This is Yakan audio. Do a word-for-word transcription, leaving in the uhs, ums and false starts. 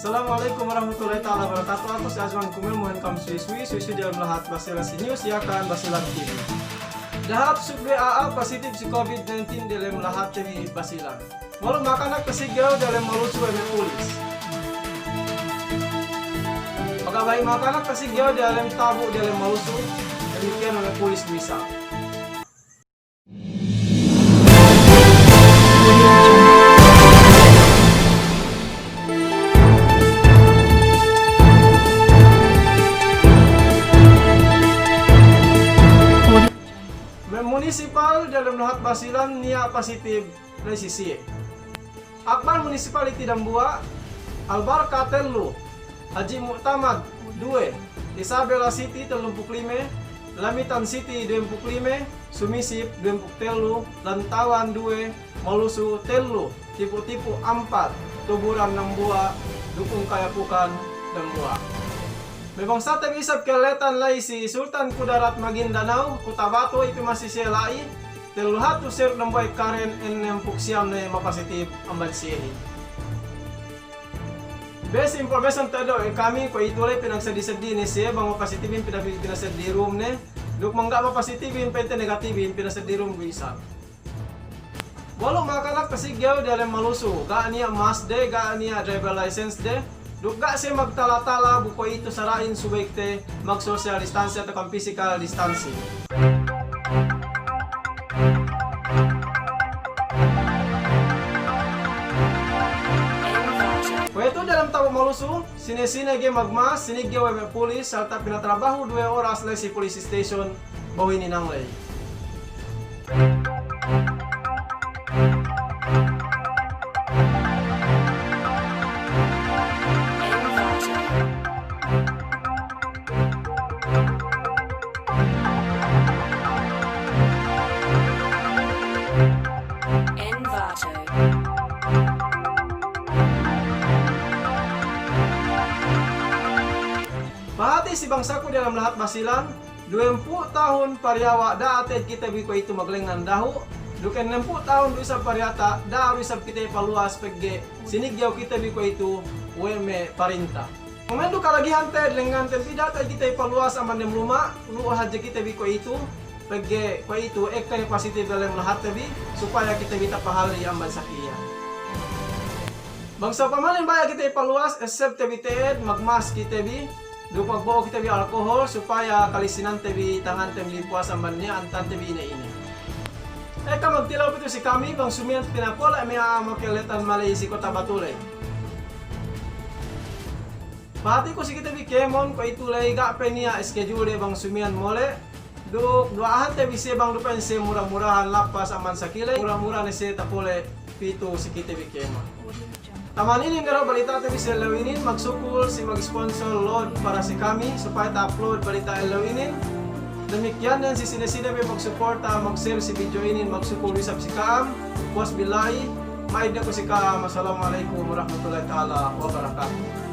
Assalamu alaikum warahmatullahi ta'ala wabarakatuh. Aku si Azwan Kumel, muhin kam suwi-suwi, suwi-suwi diyalem lahat Basilan si News Yakan Basilan T V. Dahap sugwe a'a pasitib si covid nineteen diyalem lahat te bi Basilan. Walu' makanak tasiggew diyalem Maluso we' me' pulis. Pagabay makanak tasiggew diyalem tabu' diyalem Maluso, damikkiyan we' me' pulis du isab. Me' munisipal diyalem lahat Basilan niya' pasitib la'i si siye. Akbar Municipality dambuwa', Al-Barka tellu, Haji Mu'tamad duwe, Isabela City tellumpū' lime, Lamitan City duwempū' lime, Sumisip duwempū' tellu, Lantawan duwe, Maluso tellu, Tipo-Tipo ampat, Tuburan dambuwa', Dukung Kayapukan dambuwa'. Me' bangsate bi isab kelletan la'i si Sultan Kudarat Maguindanao, Cotabato, iye pe masi siye la'i, tellu hatus siye duk dambuwa' ekkaden, ennempū' siyam ne mapasitib amban siyehin. Best information te'ed du we' kami kuwe'itu la'i, pinagseddi-seddi ne siye bang mapasitibin pina-, pinaseddi room ne, duk bang ga' mapasitibin, pa'inte negatibin, pinaseddi room du isab. Walu' makanak tasiggew diyalem Maluso, ga' niya' mask de, ga' niya' driver license de, duk ga' siye magtala-tala bu kuwe'itu sara'in subey kite mag-social distancing atawa kan physical distancing. Kuwe'itu diyalem tabu' Maluso, sine-sine ga'i magmask, siniggew we' me' pulis, salta' pinatrabahu duwe oras la'i si police station, behu inin nang la'i. Pahati si bangsaku diyalem lahat Basilan, duwempū' tahun pariyawa' da'a te'ed kite bi kuwe'itu maglengngan dahu', duk ennempū' tahun du isab pariyata' da'a du isab kite paluwas pegge' siniggew kite bi kuwe'itu we' me' parinta. Kumendu kalagihan te'ed lengngan te bi, da'a te'ed kite paluwas amban dem luma', lu'u hadja kite bi kuwe'itu, pegge' kuwe'itu ekka ne pasitib diyalem lahat te bi, supaya kite bi tapahalli' amban saki iyan. Bang sa'upamanen baya' kite paluwas, esseb te bi te'ed, magmask kite bi, duk magbo'o kite bi alkohol, supaya kalisinante bi tangante bi puwas amban niya' antante bi ine-ine. Ekka magtilew pitu si kami, bang sumiyan pinapole' me' a'a makelletan mala'i si Cotabato la'i. Pahatiku si kite bi kēmon, kuwe'itu la'i ga' pe niya' schedule bang sumiyan mole', duk duwa'ahante bi siye bang du pa'in siye mura-murahan lappas amban saki la'i, mura-mura ne siye tapole' pitu si kite bi kēmon. Taman inin ne du balitate bi si ellew inin, magsukul si magsponsor load para si kami, supaya ta-upload balita ellew inin. Damikkiyan ne si sine-sine pe magsuporta, magshare si video inin, magsukul isab si ka'am. Puwas billahi, ma'id ne ku si ka'am. Assalamu alaikum warahmatullahi ta'ala wabarakatuh.